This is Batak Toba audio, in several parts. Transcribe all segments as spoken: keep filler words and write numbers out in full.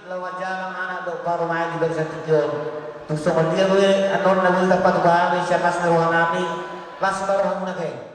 Laho manjalang anak dohot parumaen di barisan tingki on. Tung songon dia do i annon na boi tarpatupa hami sian las ni roha nami, las ma rohamuna ate.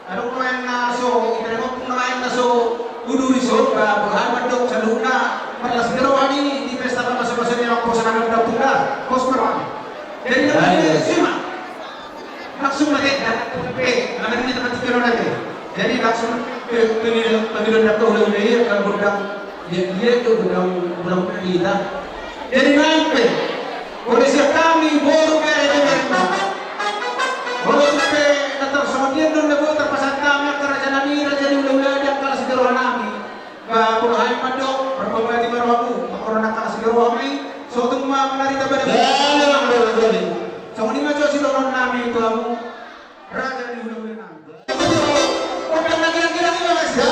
Adong nuaeng na so, ita dapot nuaeng na so uduri so, ba, boha mandok saluhutna, marlas ni roha di, di pesta pamaso-maso ni amang poso nami mandok tunda, pos ma roha. Jadi, na, jadi, sima. Langsung ma tek, dak, pe, na, na, na, na, na, na, na, jadi, langsung, pe, pe, pe, pe, pe, gondang, gondang, ia, ia, gondang, gondang, pe, ita. Jadi, naeng pe. Molo sian hami boru bere bere. Molo pe na tarsongon dia do na boi tarpasahat hami angka raja nami, raja ni hulahula di angka las ni roha nami. Ba molo hami mandok, parpamati ma rohamu, angka na angka las ni roha nami, so tung ma manarita bada. Songon i ma jo sidohonon nami tu hamu, raja ni hulahula nami. Oke, na kira-kira ini masih.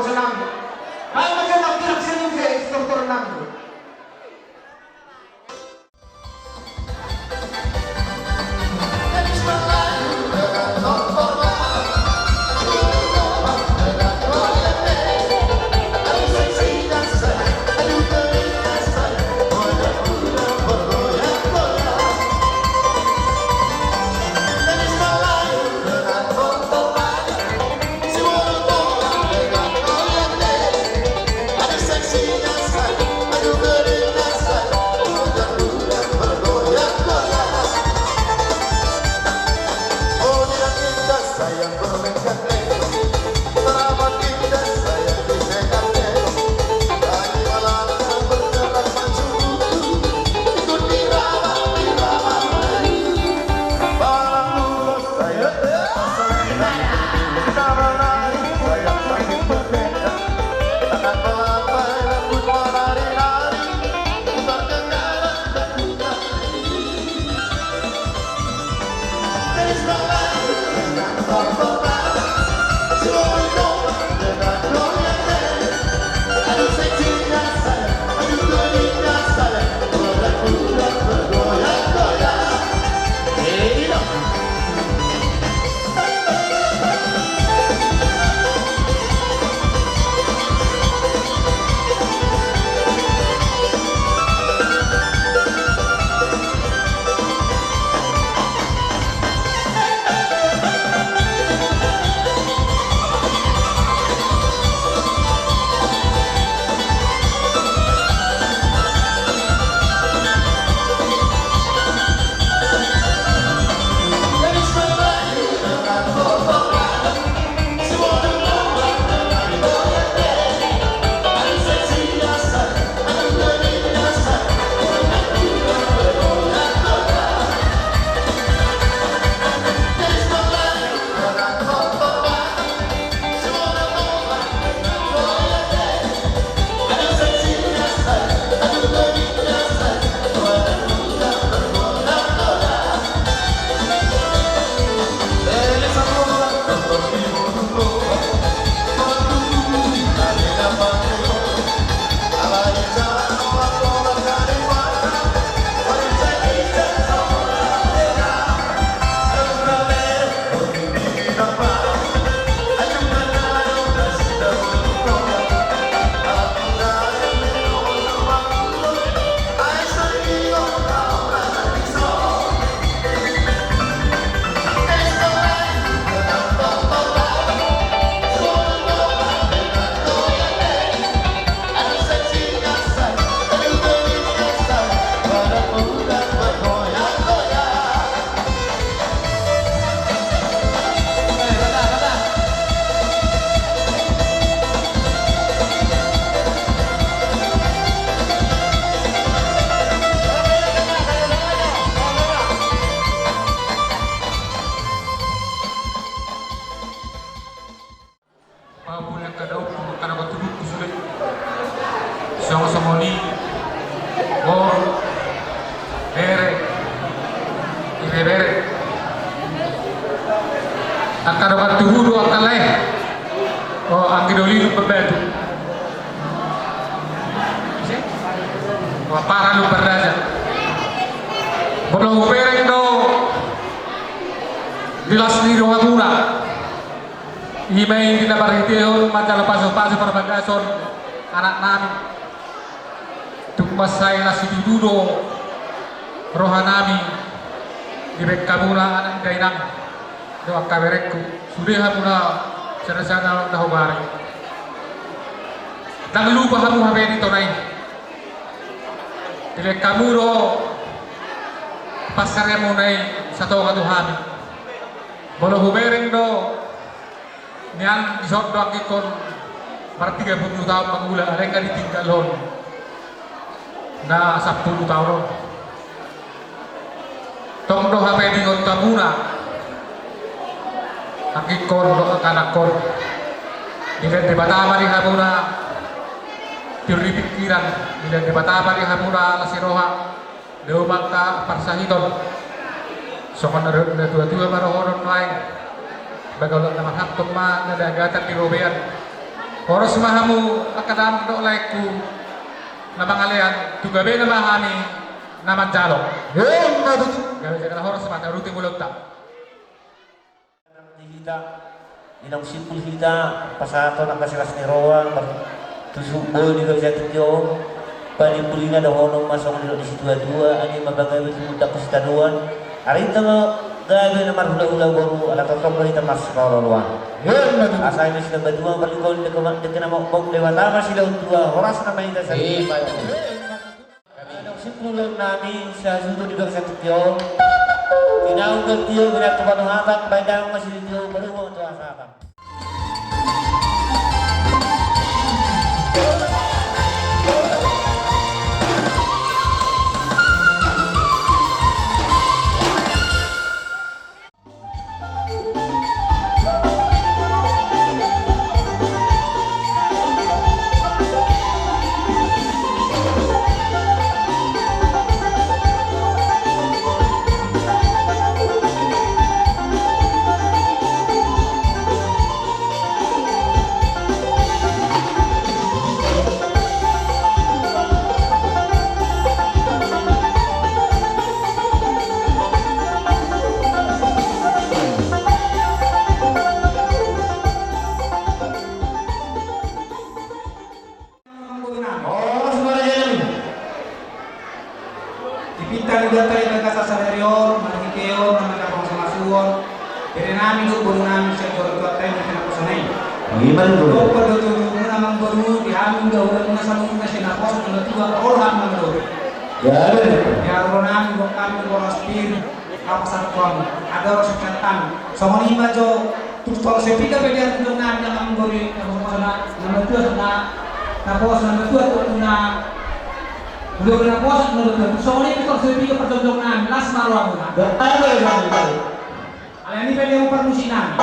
Senang. Baik, macam nak bilang senang dia, instruktur enam. Pahompu ni angka daompung, angka na patudutku sude. Songon songon i, boru, bere, ibebere. Angka na patudut, angka lae. O, anggi doli Lumban Batu. O, ampara Lumban Raja. Molo hubereng do di las ni rohamuna. I ma i na marhitehon manjalo pasupasu parbagason anaknami. Tung mansai las situtu do rohanami dibahen hamuna anak ni dainang dohot angka berengku, sude hamuna sada-sada na hobari. Ndang lupa hamu hape di tona i. Dibahen hamu do pansarianmuna i satonga tu hami. Molo hubereng do nian, dison do anggingkon martiga pulu taon mangula, alai nga ditinggalhon na sampulu taon on. Tong do hape diingot hamuna anggingkon dohot angka anakkon. Dilehon Debata ma di hamuna pir ni pingkiran, dilehon Debata ma di hamuna las ni roha. Dao ma angka parsahiton. Songon na dohot natuatua ma dohonon nuaeng. Baga olat na marhantong ma na dagatan di robean. Horas ma hamu angka damang dohot laengku na mangalean, tu gabena ma hami na manjalo. Emma tutu. Gabe jala horas ma, taruti mulakta. Di hita, inang simpul hita, pasahaton angka silas ni roha, mar-, tusuk boi di gabe jala tingki on, panimpulina dohonon ma songon nidok ni situatua, adi ma pagabe tumundalhon sitadoan, arinta ma gabe na marhulahula boru, ala tongtong do hita marsipaolooloan. Emma tutu. Asa eme silambatua marlingkon dengke ma-, dengke na mokmok Debata ma silehon tua, horas nama hita sari. Emma tutu. Adong simpul nami, sasuhut di bangsa tingki on. Tinaung ganti on, binatang panuhatan, baen damang ma silehon tua, baru mau tua satan. Di pinta ni hudanta di bagasan sadari on, marhite on, na mandapot hamasumasuon, bere nami dohot boru nami sian joro Tuhanta i, di pinaposona i. Ima tutu. Dohot do tutu muna amangboru, di hami angka hulahula saluhutna sian naposo, na olo hami mangadopi. Ya, betul. Di haroronami, boan hami, boras pir, Apa satu tuan? Ada orang sekian tang. Songon i ma jo, tung tong sepi gabe di arjungan nami na manggori, na poso na, na matua na, na poso na matua tu na, belum na poso na matua. Songon i tung tong sepi gabe perjonjong nami, las ma rohamuna. Betul, betul, betul. Alani pe dia umpar musi nami.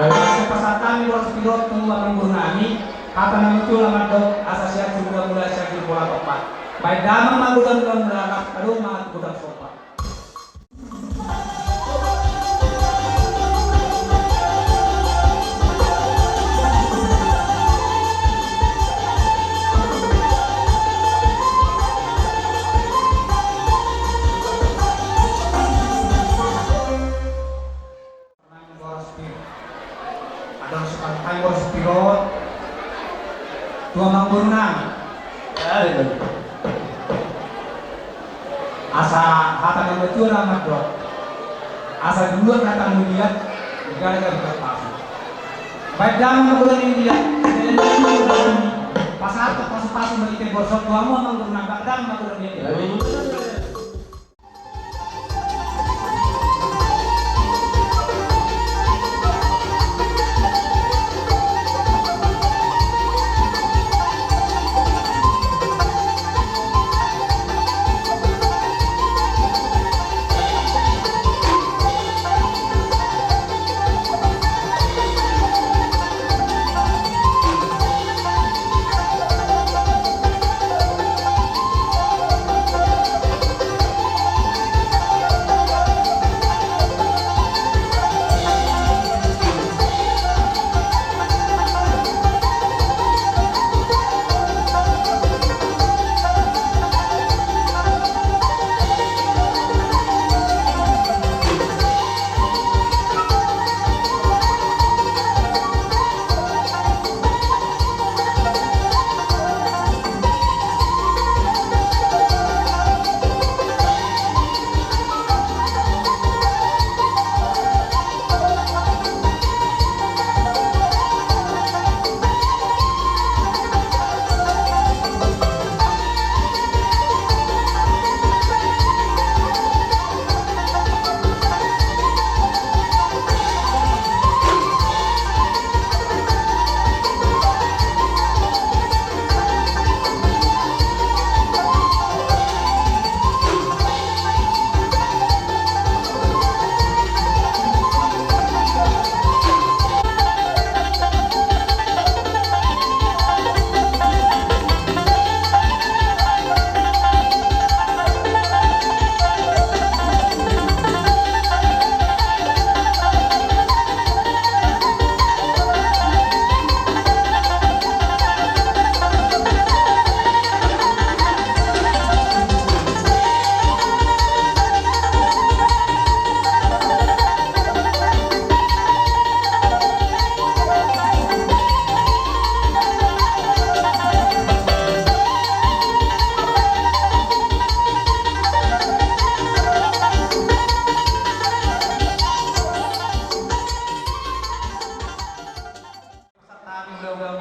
Alani pe pasahat nami boras pir on tu amangboru nami, hata na matua na mandok, asa sian sumula-mula sian jur bola topat. Baen damang ma godang na mula, las adong ma godang sompat. Adong sukan tai boras pir on tu amangboru nami. Asa hata na matua na mandok, asa dua hata na mangiliat, gara-gara bukan pasu. Baen damang na godang ni dia. Pasahat pasu-pasu marhite boras on tu hamu amangboru nami, baen damang na godang ni dia.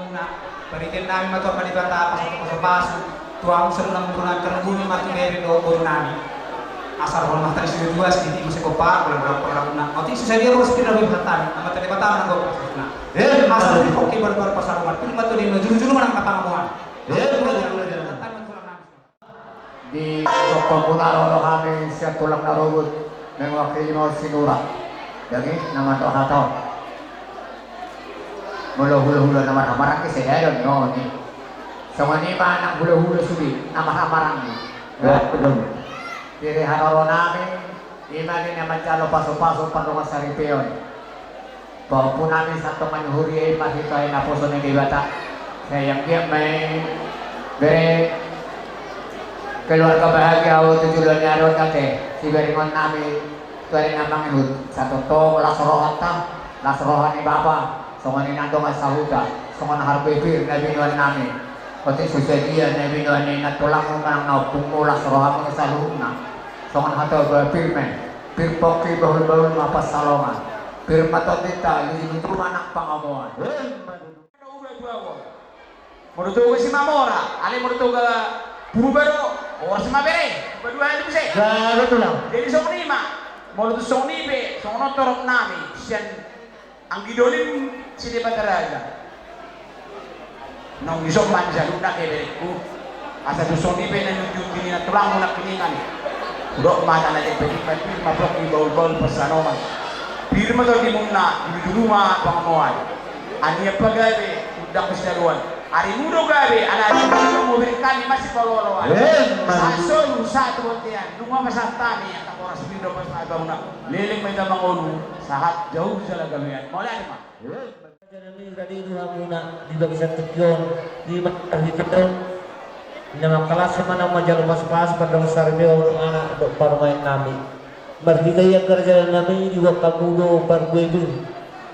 Parhitean nami ma tu Amanta Debata, pasu-pasu tu hamu saluhutna, muruna, tarlumobi ma tu bere dohot boru nami. Asa ro ma hata ni situa-tua, sititi muse gopa, ulang-ulang pangarahutna. Otik so sadia boru, sipir na boi pasahat nami, Amanta Debata ma na gopa pasahatna. Asa di pongki baru-baru pansalongan, pir ma tondina, julu-julu ma nang pangomoan. Di gokhon muna ro do hami sian tulang na robut, mewakili ma on Sinura. Jadi na mandok hata on. Molo hula-hula na marhaha-maranggi, sai dao nion i. Songon i ma nang hula-hula sude na marhaha-maranggi. Pire haroro nami, i ma di na manjalo pasu-pasu pardongan saripeon. Pahompu nami satonga ni huria i marhite naposo ni Debata. Sai anggiat ma i bere keluarga bahagia hamu tu joloan ni ari on, ate. Siberengahon nami tu ari na mangihut, satongtong las rohanta, las roha ni bapa, songon i nang dongan sahuta, songon harbue pir na binoan nami. Otik so sadia na binoan ni nantulangmu manang na ompungmu, las rohamu saluhutna. Songon hata bapir ma i, pir pongki bahul-bahul ma pansalongan. Pir ma tondinta, luju-luju ma nang pangomoan. Molo Toga Simamora, alai molo Toga Purba do, horas ma bere, paduahon muse. Jadi songon i ma, molo tung songon i pe, songon on torop nami sian anggi dolim si Debata Raja. Naung dison ma di saluhutna, ate, berengku. Asa tung songon i pe na nunjuti ni nantulangmu nangkiningan i. Hudok ma hata na jempek i, pir ma pongki bahul-bahul pansalongan. Pir ma tondimuna, julu-julu ma pangomoan. Anian pagabe, undang pesta doan. Arimu do gabe, ala ari muda mo bereng hami masipaolo-oloan. Sahat solu, sahat tu bontean. Nunga pasahat hami angka horas, pir do pasahatonmuna. Leleng ma hita mangolu, sahat jala gabean. Mauliate ma. Raja nami, rade do hamuna di bagasan tingki on, di marhite on, di na mangkalashon ma nang manjalo pasu-pasu pardongan saripeon, anak dohot parumaen nami. Marhite i angka raja nami, diboan hamu do parbue pir.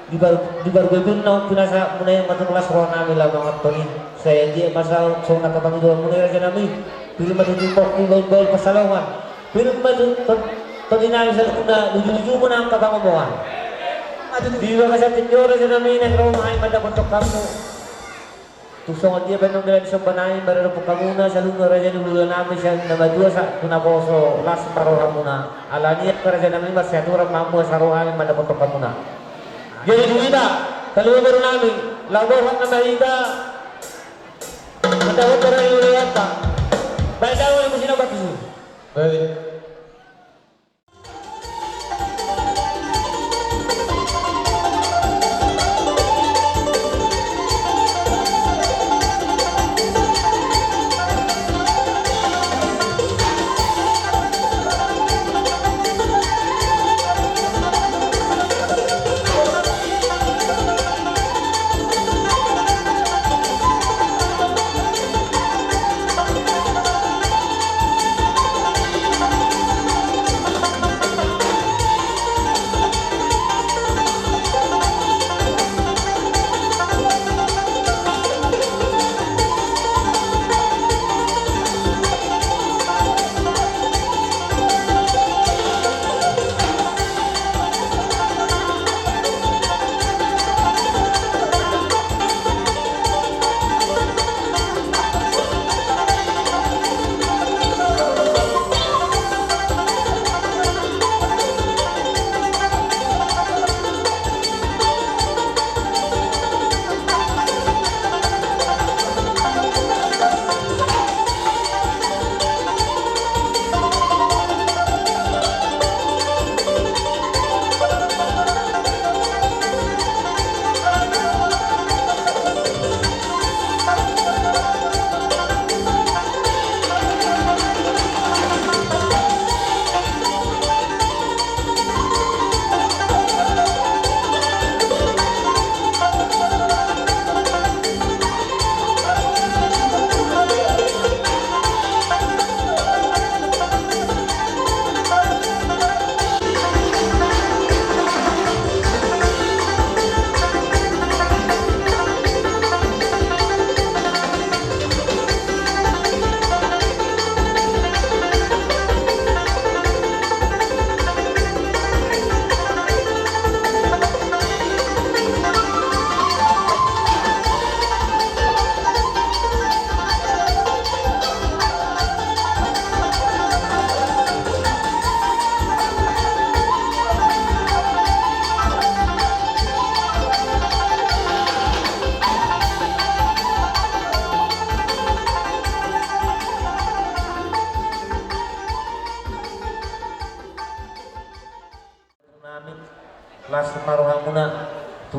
Di par-, di parbue pir naung pinasahat muna i, ma tung las roha nami laho manganhon i. Sai anggiat ma songon na pamangidoan muna i, raja nami. Pir ma tutu pongki bahul-bahul pansalongan. Pir ma tu-, to-, tondi nami saluhutna, luju-luju ma nang pangomoan. Di bagasan tingki on, raja nami, naeng ro ma hami mandapothon hamu. Tung songon dia pe naung dilehon ni somba nami, maradophon hamuna saluhutna raja ni hulahula nami, sian na matua sahat tu naposo, las ma rohamuna. Alani i angka raja nami, marsiaturan ma hamu asa ro hami mandapothon hamuna. Jadi tu hita, saluhutna boru nami, laho borhat nama hita. Mandapothon raja ni hulahulanta. Baen damang musik na bagus. Baik.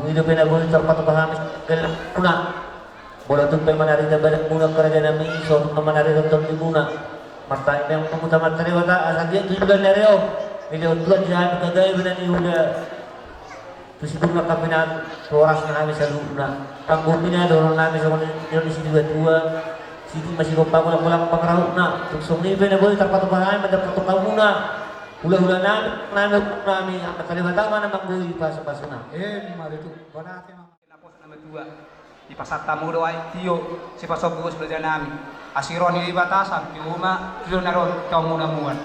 Songon i dope na boi tarpatupa hami gellengmuna. Molo tung pe manarida badanmuna, harajaon nami, songon i ma manarida tondimuna. Martangiang ma hami tu Amanta Debata asa anggiat tu joloan ni ari on dilehon Tuhan di hami gagabe na niula. Tu situtu ma hami nang tu horasna hami saluhutna. Panggomi na dohonon nami songon i, di si dua tua, sititi ma sigompa, golang-golang pangarahutna. Tung songon i pe na boi tarpatupa hami mandapothon hamuna hulahula nami, nami, nami, Amanta Debata ma na manggoi pasupasuna. Emma tutu. Bona ate ma. Naposo nama tua. Dipasahat hamu do aek tio, sipasombu ulos raja nami. Asi roha ni Debata, sai tio ma tu joloan ni ari on tong muna muan.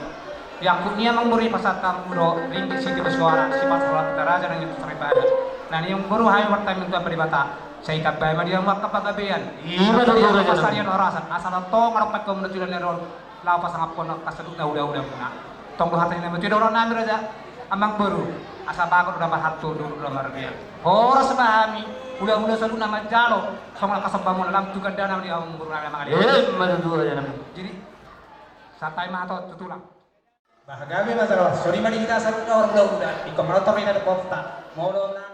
Diangkut ni amangboru, dipasahat hamu do ringgit sitio soara, sipasahat raja nang i tu saripada. Na nion boru, hami martangiang tu Amanta Debata, sai ditambai ma di hamu angka panggabean. Ima tutu, raja nami. Pasarian horasan, asa tong adong paik hamu na tu joloan ni ari on. Laho pasangaphon angka saluhut na hulahula muna. Tong do hata ni na matua i dohonon nami raja, amangboru, asa bagot do na marhalto, dolok do na marbiar. Horas ma hami hulahula saluhutna manjalo songon angka somba muna, lam tu gandana ma di amangboru nami, amang. Emma tutu, raja nami. Jadi, santabi ma hata on tu tulang. Bah, gabe ma jala horas. Songon i ma di hita saluhutna hulahula, ingkon manortor ma hita dohot boatta. Molo na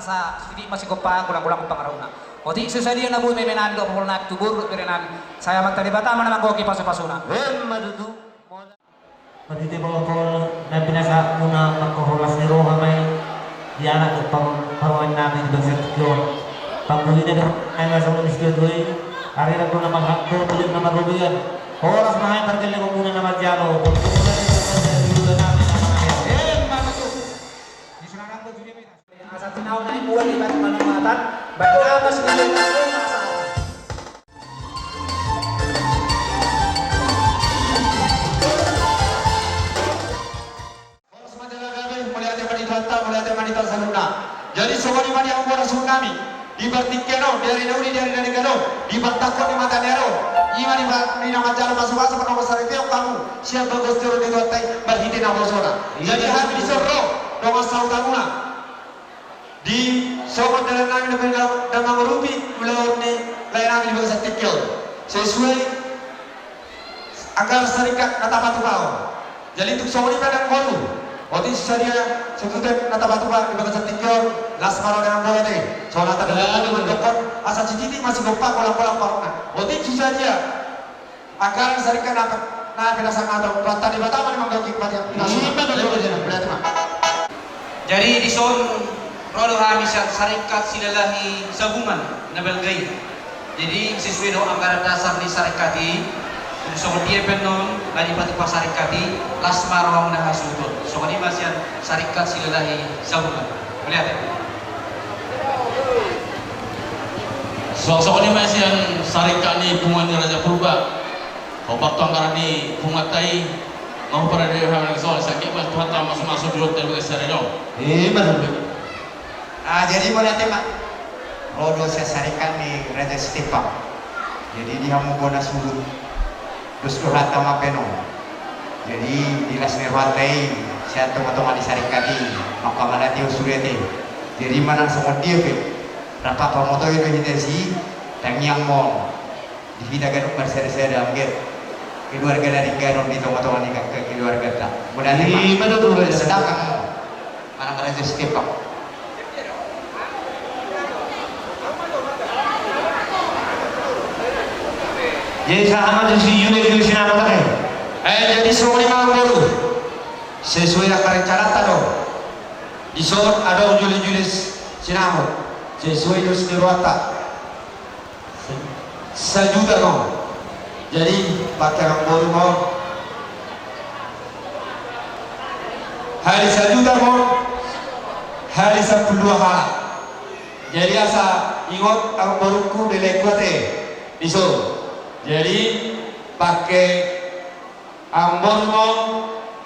Sa, sititi ma sigompa, golang-golang pangarahutna. Otik so sadia na boi meme nami dohot hohom nami tu boru dohot bere nami. Sai Amanta Debata ma na manggohi pasu-pasuna. Emma tutu. Marhite bohot na pinasahatmuna manghahollas ni roha ma i di anak dohot parumaen nami di bagasan tingki on. Panggohina do na masa muna mistio tuai. Ari rap do na marhanggo, tulut na marrobean. Horas ma hami pargellengonmuna na manjalo. Emma tutu. Di sana nanggo juri mena. Asa tinau naik buat di batu manumatan, baik nama sendiri, nama sendiri. Horas ma jala gabe, mauliate ma di Tuhanta, mauliate ma di Tuhanta saluhutna. Jadi songon i ma di hamu boru suhut nami. Di partingkian on, di ari na uli, di ari na denggan on, di partangkuan ni mata ni ari on. I ma di ba-, di na manjalo pasu-pasu, panorang saripeon hamu sian bagas joro ni Tuhanta i, marhite naposona. Jadi hami dison ro dongan sahutamuna di songon dalan nami na pinasahat mangurupi ulaon ni lae nami di bagasan tingki on. Sesuai anggaran sarikat na tapatupahon. Jadi tung songon i pe amangboru. Otik so sadia sungkutan na tapatupa di bagasan tingki on, las ma roha ni amangboru ate. Songon na tanda mandokkon, asa sititi ma sigompa, golang-golang pangarahutna. Otik so sadia anggaran sarikat na, na pinasahat, Tuhanta Debata ma na manggohi pasu-pasuna. Jadi dison ro do hami sian sarikat Silalahi Sabungan na balga i. Jadi sesuai do anggaran dasar ni sarikat i, tung songon dia pe annon na dipatupa sarikat i, las ma rohamuna hasuhuton. Songon i ma sian sarikat Silalahi Sabungan. Mauliate. So, songon i ma sian sarikat ni punguan ni Raja Purba. Hombar tu anggaran ni punguanta i, na huparade hami songon i, sai anggiat ma Tuhanta masu-masu di rohanta di bagasan sadari on. Ima tutu. Ah, jadi mauliate ma. Ro do sian sarikat ni Raja Sitepang. Jadi di hamu bona suhut, dos do hata ma pe annon. Jadi di las ni rohanta i, sian tonga-tonga ni sarikat i, mangkahollas ma di ho sude ate. Jadi manang songon dia pe, rap pamotoi do hita disi, tangiang ma on. Di hita ganup marsada-sada, anggiat keluarga na denggan on di tonga-tonga ni angka keluarganta. Mauliate ma. Ima tutu. Sedangkan manang Raja Sitepang. Jadi sahat ma tu si Jule-jule sinamot ate. Eh, jadi songon i ma amangboru. Sesuai angka rencananta do. Dison adong jule-jule sinamot. Sesuai dos ni rohanta. Sajuta ma on. Jadi pake amangboru ma on. Hali sajuta ma on. Hali sampulu dua halak. Jadi asa ingot amangborungku, lelengku ate. Dison. Jadi pake amangboru ma on,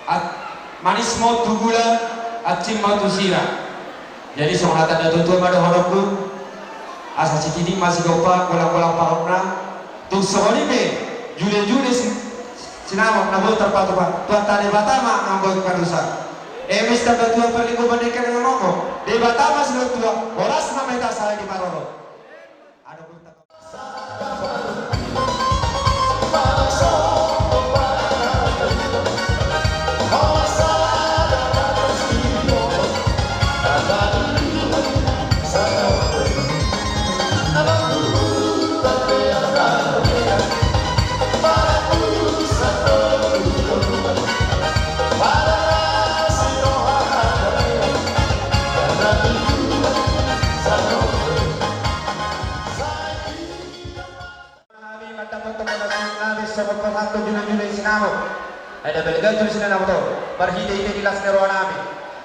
at-, manis ma on tu gula, ansim ma on tu sira. Jadi songon hata ni natuatua ma dohononku, asa sititi ma sigompa, golang-golang pangarahutna. Tung songon i pe, jule-jule si-, sinamot na boi tarpatupa, Tuhanta Debata ma na manggohi pasu-pasuna. Eme sitamba tua parlinggoman, dengke na mamoko, Debata ma sinamot tua, horas ma hita sahala ni parorot. Hami mandapothon bona suhut nami songon parhata jule-jule sinamot. Ai na balga jule sinamot on, marhite-hite di las ni roha nami.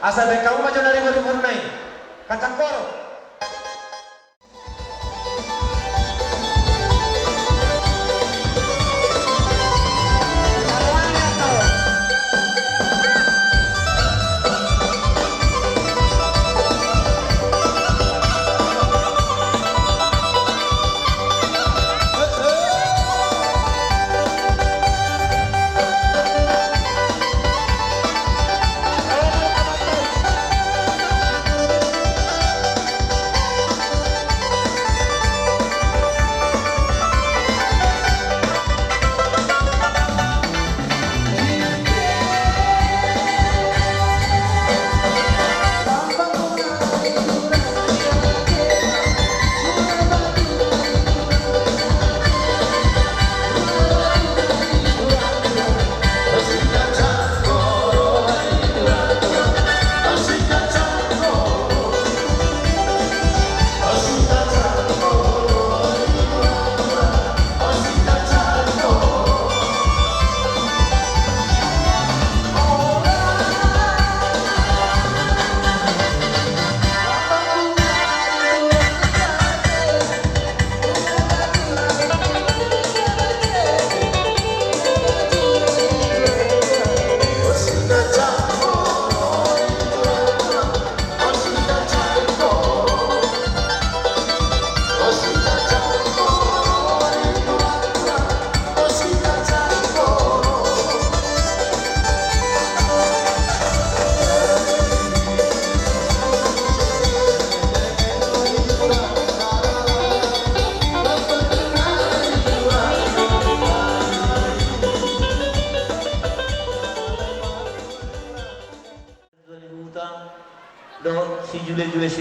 Asa baen hamu ma jala ribur-riburna i. Kancang koro.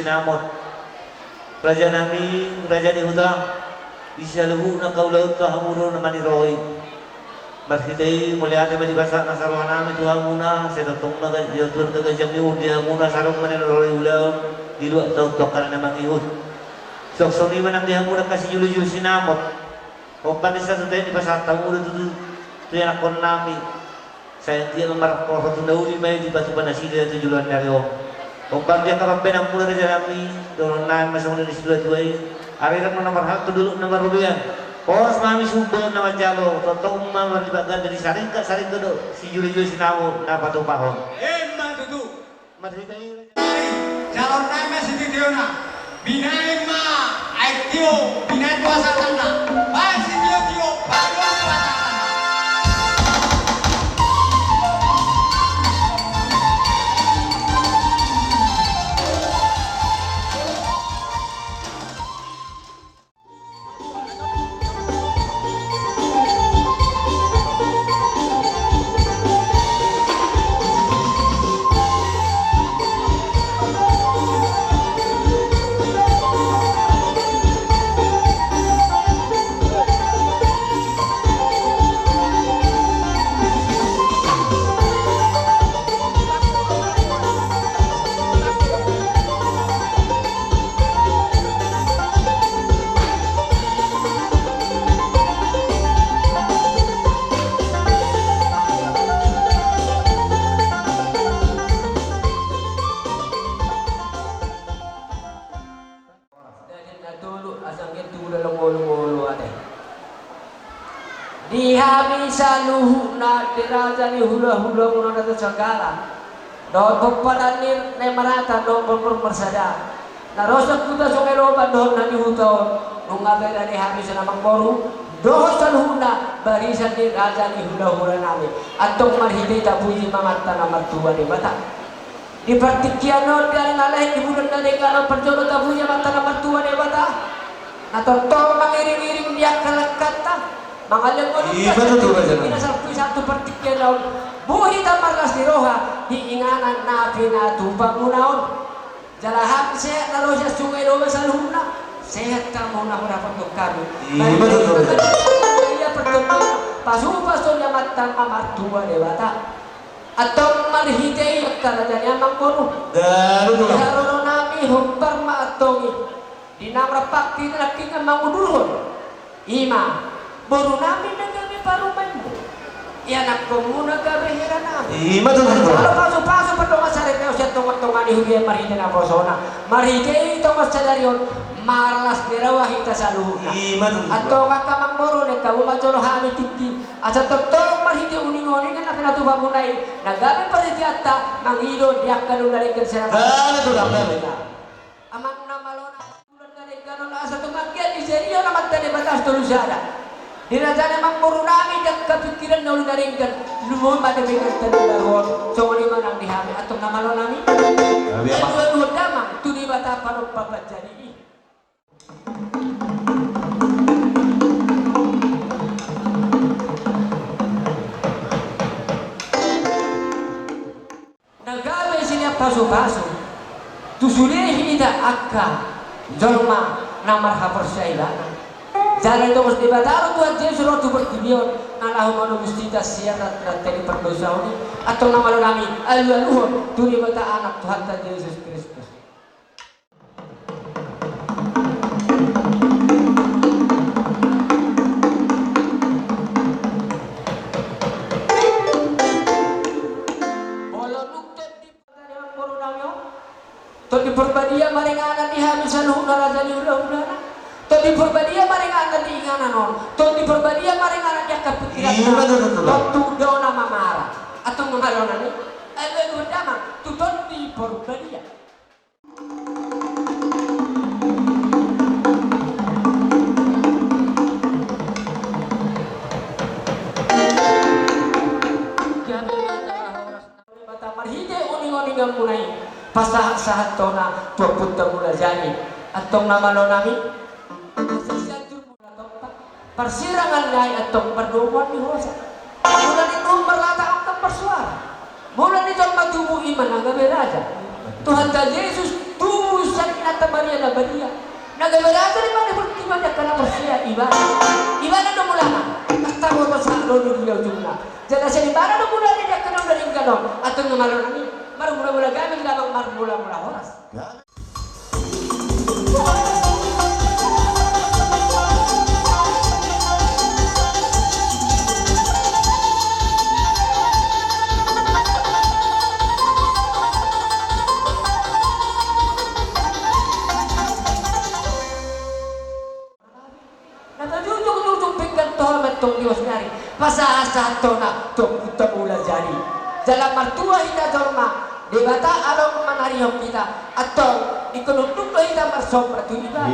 Sinamot. Raja nami, raja ni huta, di saluhutna ulaonta hamu do na maniroi. Marhite i mauliate ma dipasahat nasa roha nami tu hamuna, sai tongtong ma gabe di Tuhan gabe jambi di hamuna, sai adong ma na niroi ulaon di luat taon tu angka na mangihut. Songon i ma nang di hamuna angka sijolo-jolo sinamot. Hombar ni satu tadi dipasahat hamu do tutu tu ianakhon nami. Sai anggiat ma marposo tu na uli ma i dipatupa nasida tu joloan ni ari on. Hombar di angka pambahenanmuna raja nami, dohonon nami ma songon na ni situa-tua i. Arirang ma na marhak tu dolok na marrobean. Pos ma hami sumba na manjalo, tongtong ma marlipat ganda di saringkot-saringkot do sijolo-jolo sinamot na patupahon. Emma tutu. Marhite i. Jalo nai ma sititiona. Binahen ma aek tio, binahen ma satanna. Baen sitio-tio, baen ma satanna. Jadi na tolu asa ngetu uda longolongolo ate. Di hami saluhutna di raja ni hulahula muna na tu sagala. Dohot pomparan ni na marata dohot pomparan marsada. Na ro sian huta Sungai Lobang dohot na di huta on. Nunga bere di hami sinamot boru. Dohot saluhutna barisan ni raja ni hulahula nami. Antong marhite i tapuji ma Amanta na martua Debata. Di partingkian on, di ari na lain, di bulan na denggan on, parjolo tapuji Amanta na martua Debata. Na tongtong mangiring-iring di angka langkanta. Mangalean ngolunta. Ima tutu, raja nami. Di na salpu i sahat tu partingkian on. Boi hita marlas ni roha di inganan na pinatupa muna on. Jala hami sehat na ro sian Sungai Lobang saluhutna. Sehat hamu na hurang tu hami. Ima tutu, raja nami. Ia parjolo pasupasu ni Amanta na martua Debata. Antong marhite i angka raja ni amang boru. Di haroro nami hombar ma antong i. Di na marpakti na nangkin mangudurhon. Ima boru nami na gabe parumaenmu. Ianakhonmu na gabe hela nami. Ima tutu. Jalo pasupasu pardongan saripeon sian tongatonga ni huria marhite naposona. Marhite i tongon sadari on marlas ni roha hita saluhutna. Ima tutu. Antong angka amang boru, naeng hamu ma jolo hami tingki. Asa tongtong marhite uninguningan na pinatupa muna i na gabe parhiteanta mangido di angka na uli na denggan sian amang na malona. Asa tung anggiat dijaringon Amanta Debata sitolusada di raja ni amang boru nami di angka pingkiran na uli na denggan. Lumobi ma di pingkiran tadi laruon. Songon i ma nang di hami antong na malo nami. Aduaduhon damang tu Debata panompa panjadi i. Na gabe sian i pasupasu tu sude hita angka jolma na marhaporseaon ibana. Jala ditongos Debata do Tuhan Jesus ro tu portibi on na laho manobus hita sian ranta ni pardosaon i. Antong na malo nami alualuhon tu Debata Anak Tuhanta Jesus Kristus. Molo dung Tondi Parbadia maringanan di hami saluhutna raja ni hulahulana. Tondi Parbadia maringanan di inganan on. Tondi Parbadia maringanan di angka pingkiranta. Ima tutu. Tontu do na mamara. Antong na malo nami alualuhon damang tu Tondi Parbadia. Marhite uninguninganmuna i pasahatsahat hona tu ompunta Mulajadi. Antong na malo nami. Parsirangan ni ai antong pardomuan ni hosa. Mula ni nuaeng marlata antong marsuara. Mula ni jolma tubu i ma na gabe raja. Tuhanta Jesus tubu Saringinanta Maria na badia. Na gabe raja di mana pun di mana kana persia ibana. Ibana do mulana. Kasta boto sa do di dia ujungna. Jala sian ibana do mulana dia kana udah ringkano. Atau ngemalo nami. Marmula-mula gabe di labang marmula-mula horas. Na pajujung-jujung pinggan toho mantong di uas ni ari. Pasahat-sahat tona tong uta mula jadi. Jala martua hita jolma. Debata adong manarihon hita. Antong ingkon unduk do hita marsomba tu ibana.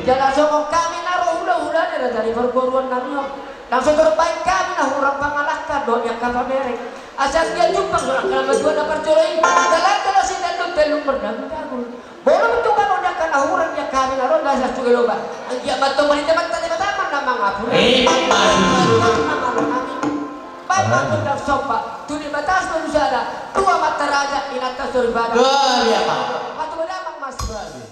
Jala songon hami na ro hula-hula ni raja ni parboruon nami on. Langsung torbaen hami na hurang pangalangka dohot ni angka pamereng. Asa anggiat jumpang do angka na matua na parjolo i. Jala angka na sitanduk telu mardagu-dagu. Molo pe tung adong di angka na hurang di angka hami na ro di Las Sugeloba, anggiat ma tong marhite mata ni Debata ma na mangapuli. Ima tutu. Baen ma gondang somba tu Debata sibalusada, tu amanta raja, inanta soripada. Gabe apa? Patupa damang mas. Gabe.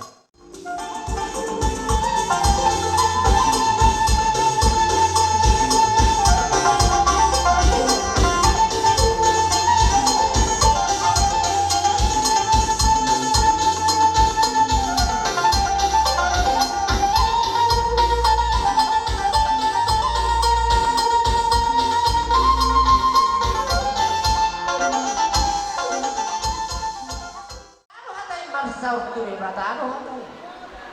Anu hata i marsaor tu Debata, anu hata i.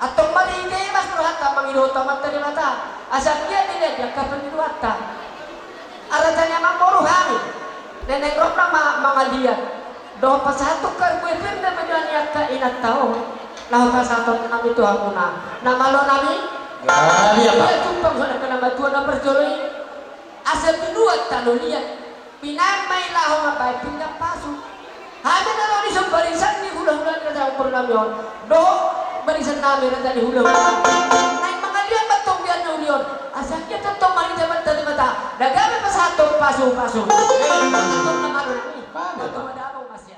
Antong marhite i mas rohanta mangido tu amanta Debata. Asa anggiat dilehon angka pangidoanta. Raja ni amangboru hami. Naeng ro ma mangaliat. Dohot pasahathon karbue pir na binoan ni angka inanta on. Laho pasahaton nami tu hamuna. Na malo nami. Ia jumpang songon angka na matua na parjolo i. Asa binoan tano liat. Binaen ma i laho mambaen pinggan pasu. Hami na ro dison barisan ni hula-hula ni raja ni parboruon nami on. Dohot barisan nami raja ni hula-hula. Naeng mangaliat ma tong di ari na uli on. Asa anggiat tong marhite amanta Debata. Na gabe pasahathon pasu-pasu. Antong na malo nami. Antong na malo nami.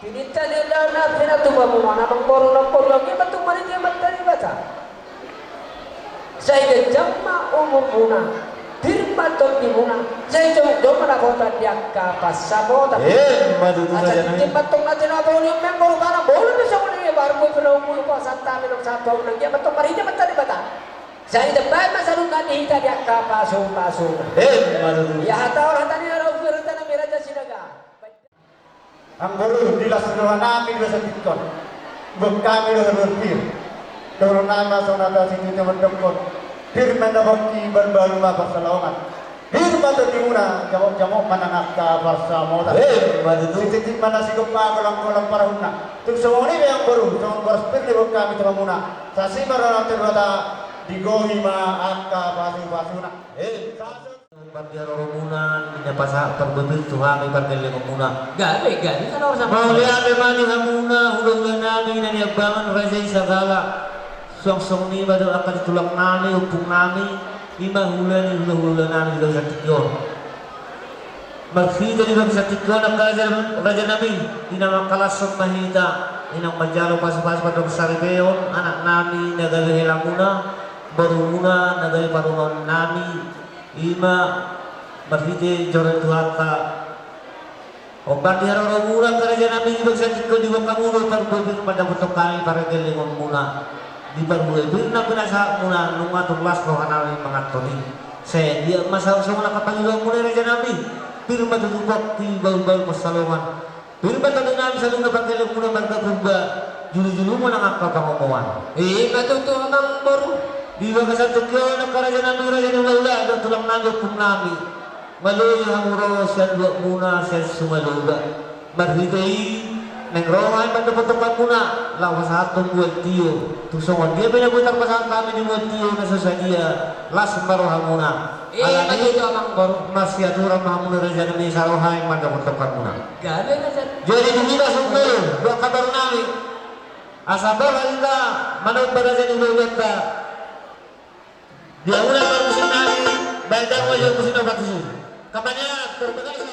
Pinangido ni na pinatupa muna na mangkorhon na porlu, anggiat ma tong marhite amanta Debata. Sai ganjang ma umurmuna, pir ma tondimuna, sai jongjong ma dapotan di angka pansamotan. Ima tutu. Asa tingki ma tong na tinapu ni member mana, molo pe songon i, baru pe pinaumui pasahat hami nang sahat tu hamuna, anggiat ma tong marhite amanta Debata. Sai ditambai ma saluhutna di hita di angka pasu-pasuna. Ima tutu. Ia hata on hata ni na ro, hata nami Raja Sinaga. Anggo di las ni roha nami di bagasan tingki on, boan hami do haduan pir. Dohonon nami ma songon hata situtu mandok on: Pir ma inna pongki, balu-balu ma pansalongan. Pir ma tondimuna, jamot-jamot ma nang angka pansamotan. Ima tutu. Sititi ma na sigompa, golang-golang parahutna. Tung songon i pe anggo songon boras pir do boan hami tu hamuna. Sasi ma roha nami tu Debata, digohi ma angka pasu-pasuna. Ima. Pardiharoromuna, ninna pasahat parbue pir tu hami pargellengonmuna. Gabe, gabe, kan harus apa? Mauliate ma di hamuna, hula-hula nami, na niambangan raja i sagala. Suang songon i ma dohot angka tulang nami, ompung nami, i ma hula ni hula-hula nami di bagasan tingki on. Marhite di bagasan tingki on angka raja, raja nami, di na mangkalashon ma hita, di na manjalo pasu-pasu pandok saripeon, anak nami, na gabe helamuna, borumuna, na gabe parumaen nami, i ma marhite joro ni Tuhanta. Hombar di haroromuna angka raja nami di bagasan tingki on, diboan hamu do parbue pir mandapothon hami pargellengonmuna. Di parbue pir na pinasahatmuna nunga tung las roha nami manganhon i. Sai dia ma songon angka pangidoanmuna i raja nami. Pir ma tutu pongki, bahul-bahul pansalongan. Pir ma tondi nami saluhutna pargellengonmuna marga Purba. Julu-julu ma nang angka pangomoan. I ma tutu amang boru. Di bagasan tingki on angka raja nami, raja ni hula-hula dohot tulang nami, ompung nami. Maloja hamu ro sian luatmuna, sian Sumaloba. Marhite i naeng ro hami mandapothon hamuna, laho pasahathon mual tio. Tung songon dia pe na boi tarpasahat hami di mual tio na so sadia, las ma rohamuna. I ma tutu amang boru. Alani i marsiaturan ma hamuna raja nami, sai ro hami mandapothon hamuna. Gabe na jadi. Jadi di hita songon i do angka boru nami. Asa boi hita manomba raja ni hula-hulanta. Di hamuna parmusik nami, baen damang ma jo musik na parmusik. Kampanye, terima kasih.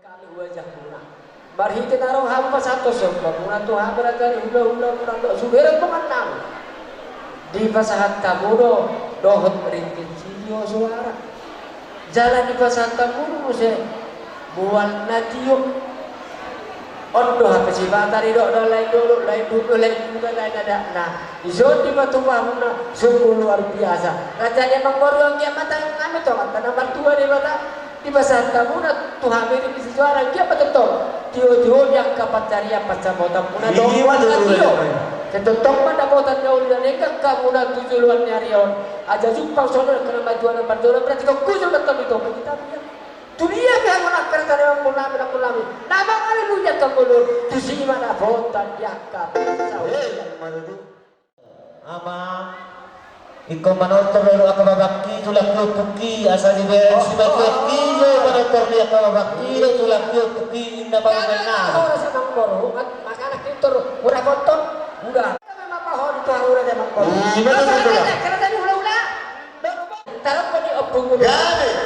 Hami huaja muna. Marhite na ro hami pasahathon somba muna tu hami raja ni hula-hula muna dohot sude rombongan nami. Dipasahat hamu do dohot ringgit sitio suara. Jala dipasahat hamu do muse mual na tio. On do hape sipata didok do lain dolok, lain buku, lain buku, lain adatna. Dison dipatupa muna sungguh luar biasa. Raja ni amang boru, anggiat ma tangiangkon tu Amanta na martua Debata. Dipasahat hamuna tu hami ringgit sitio suara, anggiat ma tongtong tio-tio ni angka pansarian pansamotan muna dohot mual na tio. Sai tongtong ma dapotan na uli na denggan hamuna tu joloan ni ari on. Asa jumpang songon on angka na marjual na marjual, berarti hujur ma tong di tongtong di tamiang. Tu dia pe hamu angka raja ni amang boru nami, amang boru nami, na mangaleluya tong bolon, tusi ma dapotan di angka pansamotan. Amang, ingkon manortor do angka babangki, tulangki, ompungki, asa dibereng simatua i do manortor ni angka babangki dohot tulangki, ompungki, ninna parumaenna. Horas amang boru, makanan pintor, murah kotor, udah. Kami mapaho di tuhan udah amang boru. Iya, betul, betul. Karena tadi hula-hula. Taruh kau di ompung boru. Gabe.